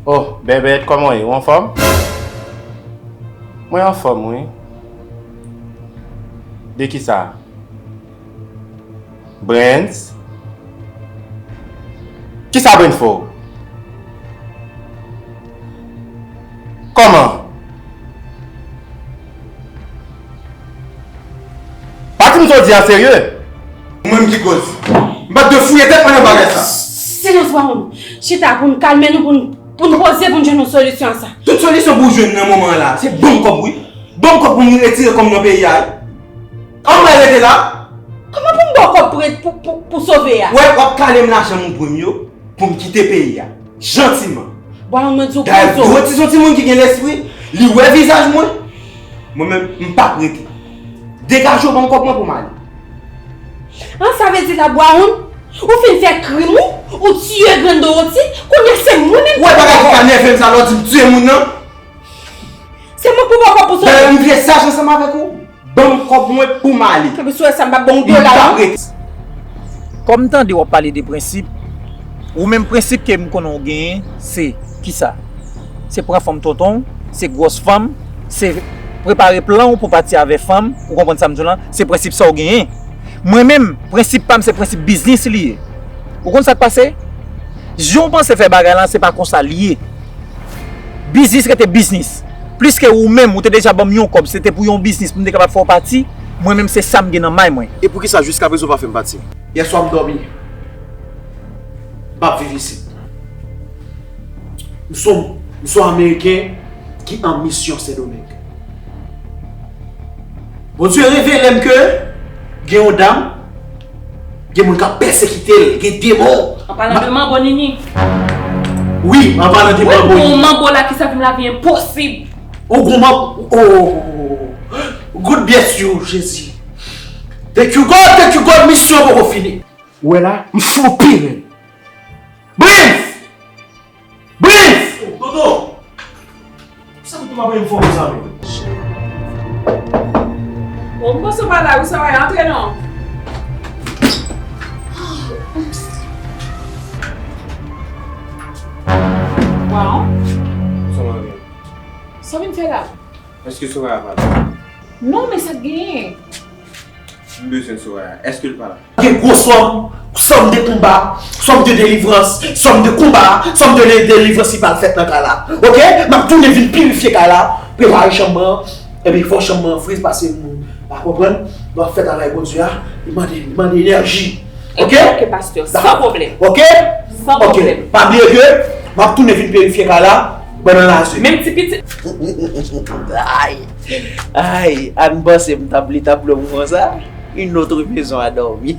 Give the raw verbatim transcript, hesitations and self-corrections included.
Oh, Bèbèt, kòman w ye? Ou anfòm? Mwen anfòm, wi. De kisa? Brens? Kisa Brens fè w? Kòman? Pa di m sa w di a serye. Mwen menm ki koz. M pa t dwe fouye tèt mwen nan bagay sa. Silans, Brown. Chita pou n kalme nou, pou n, pou n poze, pou n jwenn yon solisyon a sa. Tout solisyon pou w jwenn nan moman an la, se ban m kòb, wi. Ban m kòb pou m retire kò m nan peyi a, wi. An mwen rete la. Kòman pou m ba w kòb pou, pou, pou, pou sove a? Wè, w ap kale m lajan m ou pran m yo pou m kite peyi a. Jantiman. Brown, mwen di w Dayè, poze w. Dwòl ti se yon timoun ki gen lespri, li wè vizaj mwen. Mwen menm, m p ap rete. Degaje w, ban m kòb mwen pou m ale. An, sa vle di la, Brown, ou fin fè krim ou, ou tiye grann Dorothy, kounye a se mwen menm Wè ki bagay ki ka nève m sa, lè w di m tiye moun nan. Se mwen pou ba w kòb pou sove. Dayè, m vle saj ansanm avèk ou. Ban m kòb mwen pou m ale. Epi si w wè sa, m p ap ba w yon dola, non. Kòm m tande w ap pale de prensip, ou menm prensip ke m konnen w genyen, se kisa? Se pran fanm tonton w, se gwòs fanm, se prepare plan w pou pati avè fanm, ou konprann sa m di w lan? Se prensip sa w genyen. Mwen menm, prensip pa m se prensip biznis li ye. Ou konn sa k pase? Jan w panse fè bagay lan, se pa konsa li ye. Biznis rete biznis. Pliske ou menm, ou te deja ban m yon kòb, se te pou yon biznis pou m te kapab fè w pati, mwen menm se sa m gen nan may mwen. E poukisa jiskaprezan w pa fè m pati? Yèswa m dòmi. M p ap viv isit. M se yon, m se yon Ameriken ki an misyon Sendomeng. Bondye revele m ke gen yon dam, gen moun k ap pèsekite l, gen demon. An palan de Manbo Nini. Wi, an palan de Manbo Nini. Ou gon manbo la ki sa vin lavi enposib. Ou gon manbo, oh, good bless you, Jezi. Thank you God, thank you God, misyon poko fini. Ou wè la, m fè yon pi rèd. Bref! Bref! Oh, Toto! Sa pou tou pa bay m fò konsa menm? Bon, m panse w pa la wi, Soraya, antre non. Waw. Sa w vin fè la? Èske Soraya pa la? Non, men sa k genyen? M bezwen Soraya. Èske l pa la? Gen gwo sòm, sòm de konba, sòm de delivrans, sòm de konba, sòm de delivrans ki pral fèt nan kay la. Oke? M ap tounen vin pirifye kay la, prepare chanm mwen, epi fò chanm mwen fre, pase m pa konprann. M ap fè travay Bondye a, li mande, li mande enèji. Oke? Oke, pastè, san pwoblèm. Oke? San pwoblèm. Pa bliye ke m ap tounen vin pirifye kay la, ban nan laze. Menm ti pitit. Ay, ay, Ann panse m t ap li tablo m konsa. Une autre maison à dormir.